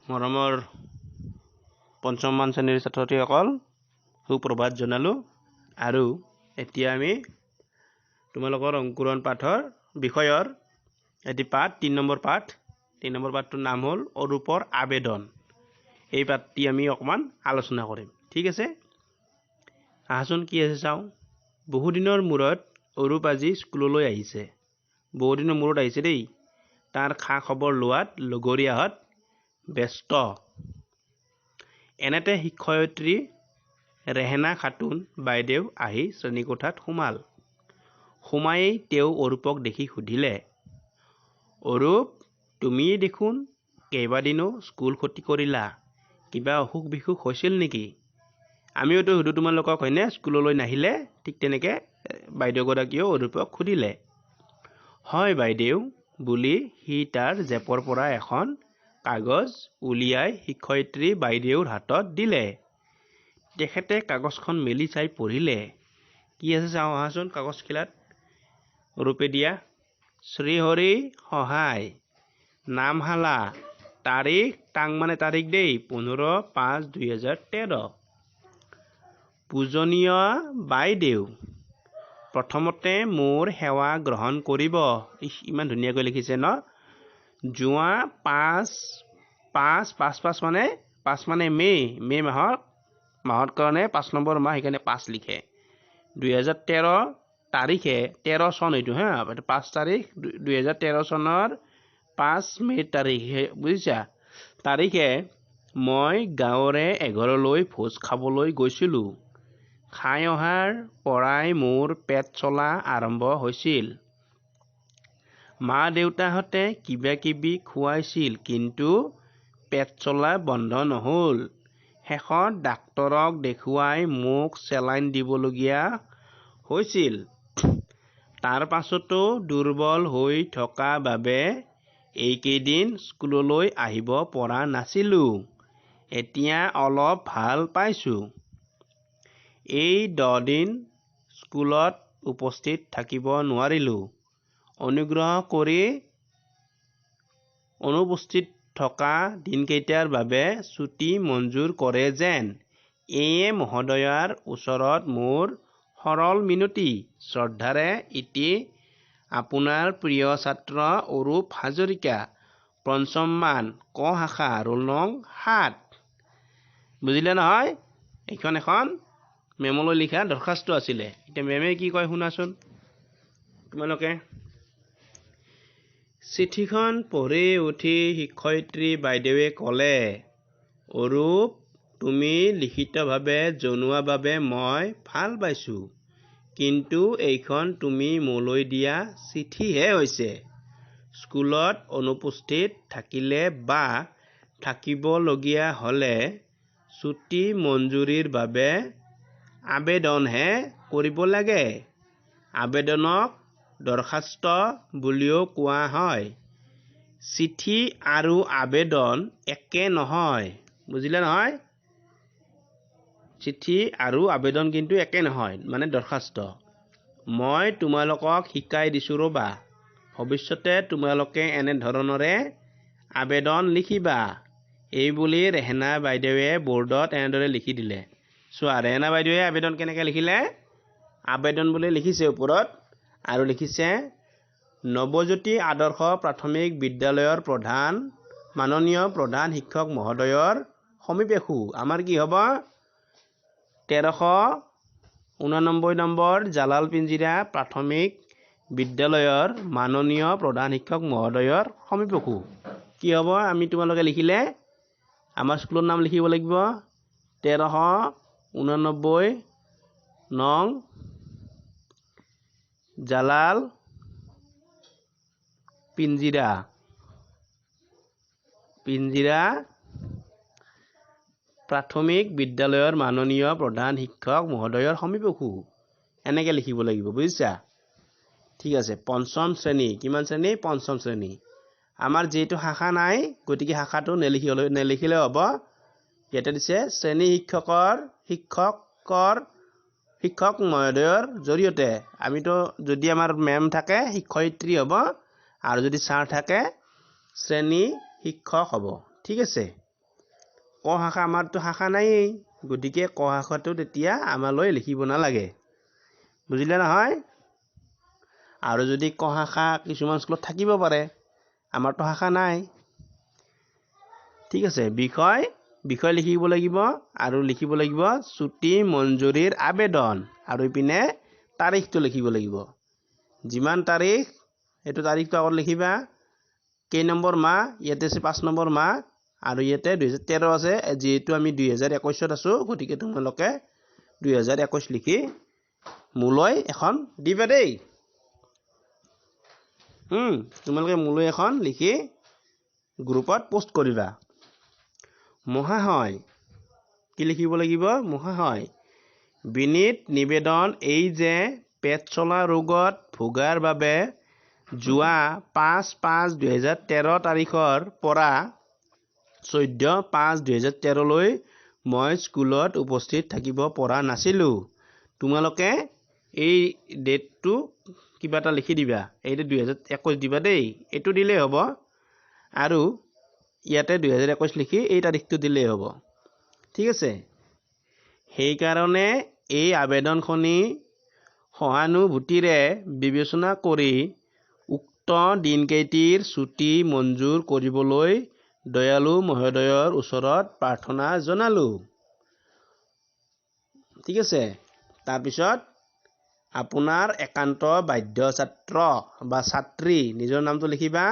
মৰমৰ পঞ্চমমান শ্ৰেণীৰ ছাত্ৰ ছাত্ৰীসকল, সুপ্ৰভাত জনালোঁ। আৰু এতিয়া আমি তোমালোকৰ অংকুৰণ পাঠৰ বিষয়ৰ এটি পাঠ, 3 নম্বৰ পাঠ। 3 নম্বৰ পাঠটোৰ নাম হ'ল অৰূপৰ আবেদন। এই পাঠটি আমি অকণমান আলোচনা কৰিম, ঠিক আছে? আহাচোন, কি আছে চাওঁ। বহুদিনৰ মূৰত অৰূপ আজি স্কুললৈ আহিছে। বহুদিনৰ মূৰত আহিছে দেই। তাৰ খা খবৰ লোৱাত লগৰীয়াহঁত ব্যস্ত। এনেতে শিক্ষয়িত্ৰী ৰেহেনা খাতুন বাইদেউ আহি শ্ৰেণীকোঠাত সোমাল। সোমায়েই তেওঁ অৰূপক দেখি সুধিলে, অৰূপ, তুমি দেখোন কেইবাদিনো স্কুল ক্ষতি কৰিলা, কিবা অসুখ বিসুখ হৈছিল নেকি? আমিওতো সুধো তোমালোকক, হয়নে, স্কুললৈ নাহিলে? ঠিক তেনেকৈ বাইদেউগৰাকীয়েও অৰূপক সুধিলে। হয় বাইদেউ, বুলি সি তাৰ জেপৰ পৰা এখন কাগজ উলিয়াই শিক্ষয়িত্ৰী বাইদেউৰ হাতত দিলে। তেখেতে কাগজখন মেলি চাই পঢ়িলে। কি আছে চাওঁ আহাচোন কাগজখিলাত অৰূপে দিয়া। শ্ৰীহৰি সহায়, নামশালা, তাৰিখ, তাং মানে তাৰিখ দেই, 15/5/2013। পূজনীয় বাইদেউ, প্ৰথমতে মোৰ সেৱা গ্ৰহণ কৰিব। ইছ, ইমান ধুনীয়াকৈ লিখিছে ন? যোৱা 5 5 5 5 মানে 5 মানে মে', মে' মাহৰ কাৰণে 5 নম্বৰ মাহ, সেইকাৰণে 5 লিখে। 2013 তাৰিখে, 13 চন এইটো, হা, এইটো 5 তাৰিখ, 2013 চনৰ 5 মে' তাৰিখে, বুজিছা, তাৰিখে মই গাঁৱৰে এঘৰলৈ ভোজ খাবলৈ গৈছিলোঁ। খাই অহাৰ পৰাই মোৰ পেট চলা আৰম্ভ হৈছিল। মা দেউতাহঁতে কিবা কিবি খুৱাইছিল, কিন্তু পেট চলা বন্ধ নহ'ল। শেষত ডাক্তৰক দেখুৱাই মোক চেলাইন দিবলগীয়া হৈছিল। তাৰ পাছতো দুৰ্বল হৈ থকা বাবে এইকেইদিন স্কুললৈ আহিব পৰা নাছিলোঁ। এতিয়া অলপ ভাল পাইছোঁ। এই 10 দিন স্কুলত উপস্থিত থাকিব নোৱাৰিলোঁ। অনুগ্ৰহ কৰি অনুপস্থিত থকা দিনকেইটাৰ বাবে ছুটী মঞ্জুৰ কৰে যেন। এয়ে মহোদয়াৰ ওচৰত মোৰ সৰল মিনতি। শ্ৰদ্ধাৰে ইতি আপোনাৰ প্ৰিয় ছাত্ৰ অৰূপ হাজৰিকা, পঞ্চম মান, ক শাখা, ৰোল নং 7। বুজিলে নহয়? এইখন এখন মেমলৈ লিখা দৰখাস্ত আছিলে। এতিয়া মেমে কি কয় শুনাচোন তোমালোকে। চিঠিখন পঢ়ি উঠি শিক্ষয়িত্ৰী বাইদেৱে ক'লে, অৰূপ, তুমি লিখিতভাৱে জনোৱা বাবে মই ভাল পাইছোঁ, কিন্তু এইখন তুমি মোলৈ দিয়া চিঠিহে হৈছে। স্কুলত অনুপস্থিত থাকিলে বা থাকিবলগীয়া হ'লে ছুটী মঞ্জুৰিৰ বাবে আবেদনহে কৰিব লাগে। আবেদনক দৰখাস্ত বুলিও কোৱা হয়। চিঠি আৰু আবেদন একে নহয়, বুজিলে নহয়? চিঠি আৰু আবেদন কিন্তু একে নহয়, মানে দৰখাস্ত। মই তোমালোকক শিকাই দিছোঁ ৰ'বা, ভৱিষ্যতে তোমালোকে এনেধৰণৰে আবেদন লিখিবা। এইবুলি ৰেহেনা বাইদেৱে বৰ্ডত এনেদৰে লিখি দিলে। চোৱা, ৰেহেনা বাইদেৱে আবেদন কেনেকৈ লিখিলে? আবেদন বুলি লিখিছে ওপৰত, আৰু লিখিছে নৱজ্যোতি আদৰ্শ প্ৰাথমিক বিদ্যালয়ৰ প্ৰধান মাননীয় প্ৰধান শিক্ষক মহোদয়ৰ সমীপেষু। আমাৰ কি হ'ব? 1389 নম্বৰ জালাল পিঞ্জিৰা প্ৰাথমিক বিদ্যালয়ৰ মাননীয় প্ৰধান শিক্ষক মহোদয়ৰ সমীপেষু। কি হ'ব? আমি তোমালোকে লিখিলে আমাৰ স্কুলৰ নাম লিখিব লাগিব, 1389 নং জালাল পিঞ্জিৰা, পিঞ্জিৰা প্ৰাথমিক বিদ্যালয়ৰ মাননীয় প্ৰধান শিক্ষক মহোদয়ৰ সমীপেষু। এনেকৈ লিখিব লাগিব, বুজিছা? ঠিক আছে। পঞ্চম শ্ৰেণী, কিমান শ্ৰেণী? পঞ্চম শ্ৰেণী। আমাৰ যিহেতু শাখা নাই, গতিকে শাখাটো নেলিখিলেও হ'ব। ইয়াতে দিছে শ্ৰেণী শিক্ষকৰ শিক্ষক মহোদয়ৰ জৰিয়তে। আমিতো যদি আমাৰ মেম থাকে শিক্ষয়িত্ৰী হ'ব, আৰু যদি ছাৰ থাকে শ্ৰেণী শিক্ষক হ'ব। ঠিক আছে। ক শাখা আমাৰতো শাখা নায়েই, গতিকে ক শাখাটো তেতিয়া আমালৈ লিখিব নালাগে, বুজিলে নহয়? আৰু যদি ক শাখা কিছুমান স্কুলত থাকিব পাৰে, আমাৰতো শাখা নাই। ঠিক আছে, বিষয় বিষয় লিখিব লাগিব আৰু লিখিব লাগিব ছুটি মঞ্জুৰিৰ আবেদন, আৰু ইপিনে তাৰিখটো লিখিব লাগিব। যিমান তাৰিখ সেইটো তাৰিখটো আগত লিখিবা, কেই নম্বৰ মাহ, ইয়াতে আছে 5 নম্বৰ মাহ, আৰু ইয়াতে 2013 আছে। যিহেতু আমি 2021ত আছোঁ, গতিকে তোমালোকে 2021 লিখি মোলৈ এখন দিবা দেই। তোমালোকে মোলৈ এখন লিখি গ্ৰুপত পোষ্ট কৰিবা। মহাশয়, কি লিখিব লাগিব? মহাশয়, বিনীত নিবেদন এই যে পেট চলা ৰোগত ভোগাৰ বাবে যোৱা 5/5/2013 তাৰিখৰ পৰা 14/5/2013লৈ মই স্কুলত উপস্থিত থাকিব পৰা নাছিলোঁ। তোমালোকে এই ডেটটো কিবা এটা লিখি দিবা, এইটো 2021 দিবা দেই, এইটো দিলেই হ'ব। আৰু ইয়াতে 2021 লিখি এই তাৰিখটো দিলেই হ'ব, ঠিক আছে? সেইকাৰণে এই আবেদনখনি সহানুভূতিৰে বিবেচনা কৰি উক্ত দিনকেইটিৰ ছুটি মঞ্জুৰ কৰিবলৈ দয়ালু মহোদয়ৰ ওচৰত প্ৰাৰ্থনা জনালোঁ। ঠিক আছে, তাৰপিছত আপোনাৰ একান্ত বাধ্য ছাত্ৰ বা ছাত্ৰী, নিজৰ নামটো লিখিবা,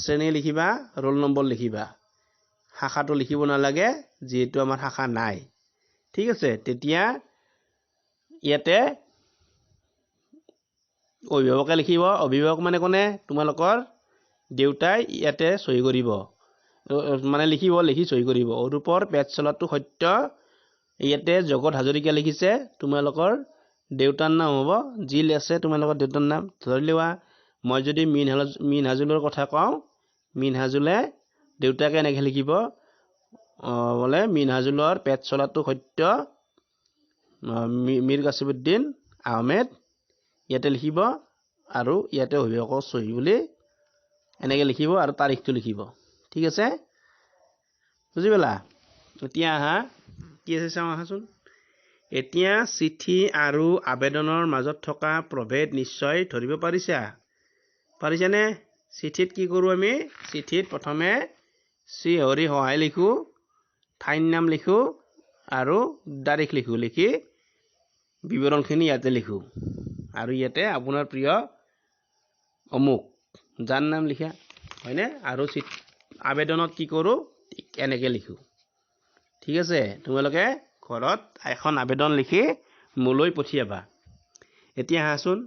শ্ৰেণী লিখিবা, ৰোল নম্বৰ লিখিবা, শাখাটো লিখিব নালাগে যিহেতু আমাৰ শাখা নাই। ঠিক আছে, তেতিয়া ইয়াতে অভিভাৱকে লিখিব। অভিভাৱক মানে কোনে? তোমালোকৰ দেউতাই ইয়াতে চহী কৰিব, মানে লিখিব, লিখি চহী কৰিব। অৰূপৰ পেট চলাটো সত্য, ইয়াতে জগত হাজৰিকা লিখিছে, তোমালোকৰ দেউতাৰ নাম হ'ব, যি আছে তোমালোকৰ দেউতাৰ নাম। ধৰি লোৱা মই যদি মিনহাজুলৰ কথা কওঁ, মিনহাজুলে দেউতাকে এনেকৈ লিখিব, বোলে মিনহাজুলৰ পেট চলাটো সত্য, মীৰ কাছিমুদ্দিন আহমেদ, ইয়াতে লিখিব আৰু ইয়াতে অভিভাৱকৰ চহী বুলি এনেকৈ লিখিব আৰু তাৰিখটো লিখিব। ঠিক আছে, বুজি পালা? এতিয়া আহা কি আছে চাওঁ আহাচোন। এতিয়া চিঠি আৰু আবেদনৰ মাজত থকা প্ৰভেদ নিশ্চয় ধৰিব পাৰিছা? পাৰিছানে? চিঠিত কি কৰোঁ আমি? চিঠিত প্ৰথমে শ্ৰীহৰি সহায় লিখোঁ, ঠাইৰ নাম লিখোঁ আৰু তাৰিখ লিখোঁ, লিখি বিৱৰণখিনি ইয়াতে লিখোঁ আৰু ইয়াতে আপোনাৰ প্ৰিয় অমুক যাৰ নাম লিখা, হয়নে? আৰু আবেদনত কি কৰোঁ? এনেকৈ লিখোঁ। ঠিক আছে, তোমালোকে ঘৰত এখন আবেদন লিখি মোলৈ পঠিয়াবা। এতিয়া আহাচোন,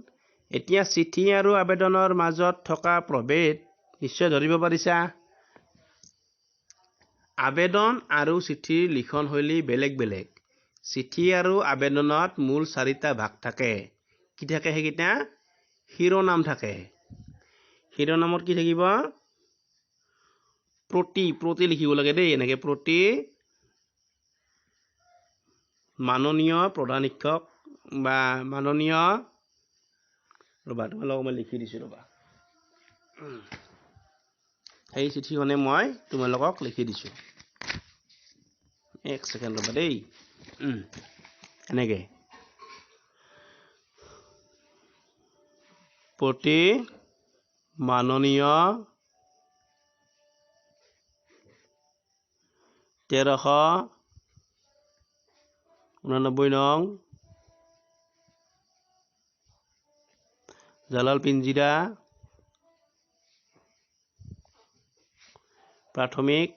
এতিয়া চিঠি আৰু আবেদনৰ মাজত থকা প্ৰভেদ নিশ্চয় ধৰিব পাৰিছা। আবেদন আৰু চিঠিৰ লিখনশৈলী বেলেগ বেলেগ। চিঠি আৰু আবেদনত মূল চাৰিটা ভাগ থাকে। কি থাকে সেইকেইটা? শিৰোনাম থাকে। শিৰোনামত কি থাকিব? প্ৰতি, প্ৰতি লিখিব লাগে দেই, এনেকৈ প্ৰতি মাননীয় প্ৰধান শিক্ষক বা মাননীয়, ৰ'বা তোমালোকক মই লিখি দিছোঁ, ৰ'বা সেই চিঠিখনে মই তোমালোকক লিখি দিছোঁ, এক ছেকেণ্ড ৰ'বা দেই। এনেকৈ প্ৰতি মাননীয় 1389 নং জালাল পিঞ্জিৰা প্ৰাথমিক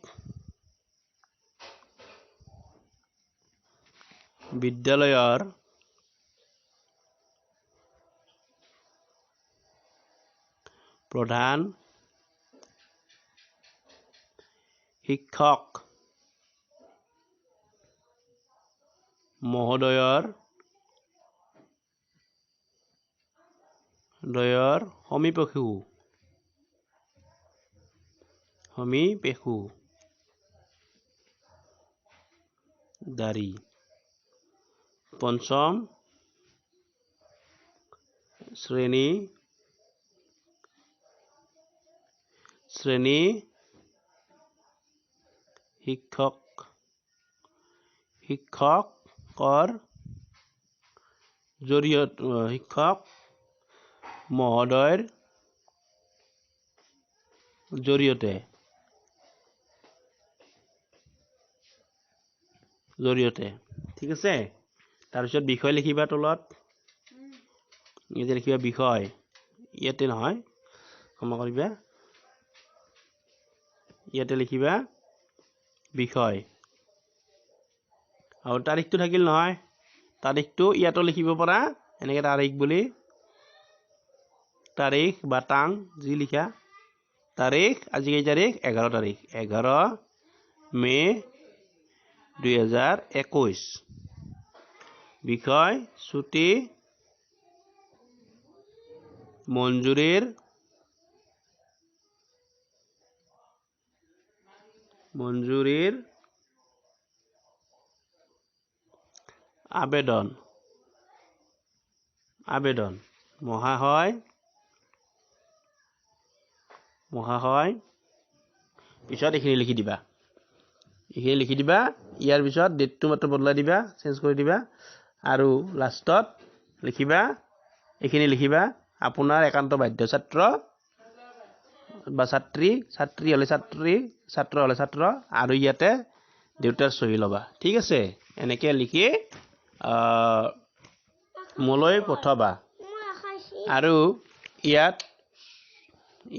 বিদ্যালয়ৰ প্ৰধান শিক্ষক মহোদয়ৰ দয়ৰ সমীপেষু সমীপেষু দাড়ি পঞ্চম শ্ৰেণী শ্ৰেণী শিক্ষক শিক্ষকৰ জৰিয়তে, শিক্ষক মহোদয়ৰ জৰিয়তে জৰিয়তে। ঠিক আছে। তাৰপিছত বিষয় লিখিবা তলত, ইয়াতে লিখিবা বিষয়, ইয়াতে নহয়, ক্ষমা কৰিবা, ইয়াতে লিখিবা বিষয়। আৰু তাৰিখটো থাকিল নহয়, তাৰিখটো ইয়াতো লিখিব পাৰা, এনেকৈ তাৰিখ বুলি, তাৰিখ বা টাং যি লিখা। তাৰিখ আজি কেই তাৰিখ? 11 তাৰিখ, 11 মে' 2021। বিষয় ছুটি মঞ্জুৰিৰ মঞ্জুৰিৰ আবেদন আবেদন। মহাশয় মহাশয়, পিছত এইখিনি লিখি দিবা, এইখিনি লিখি দিবা। ইয়াৰ পিছত ডেটটো মাত্ৰ বদলাই দিবা, চেঞ্জ কৰি দিবা। আৰু লাষ্টত লিখিবা, এইখিনি লিখিবা, আপোনাৰ একান্ত বাধ্য ছাত্ৰ বা ছাত্ৰী, ছাত্ৰী হ'লে ছাত্ৰী, ছাত্ৰ হ'লে ছাত্ৰ, আৰু ইয়াতে দেউতাৰ চহী ল'বা। ঠিক আছে। এনেকৈ লিখি মোলৈ পঠাবা। আৰু ইয়াত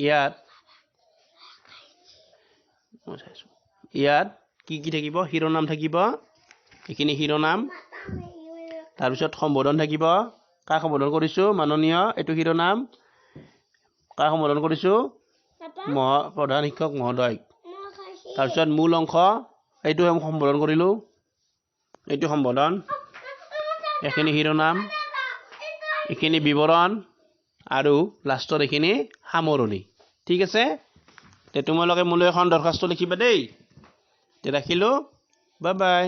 ইয়াত মই চাইছোঁ, ইয়াত কি কি থাকিব? শিৰোনাম থাকিব, এইখিনি শিৰোনাম। তাৰপিছত সম্বোধন থাকিব, কাক সম্বোধন কৰিছোঁ? মাননীয়, এইটো শিৰোনাম। কাক সম্বোধন কৰিছোঁ? প্ৰধান শিক্ষক মহোদয়ক। তাৰপিছত মূল অংশ, এইটো সম্বোধন কৰিলোঁ, এইটো সম্বোধন। এইখিনি শিৰোনাম, এইখিনি বিৱৰণ, আৰু লাষ্টত এইখিনি সামৰণি। ঠিক আছে। তে তোমালোকে মোলৈ এখন দৰখাস্ত লিখিবা দেই। তে ৰাখিলোঁ, বাই বাই।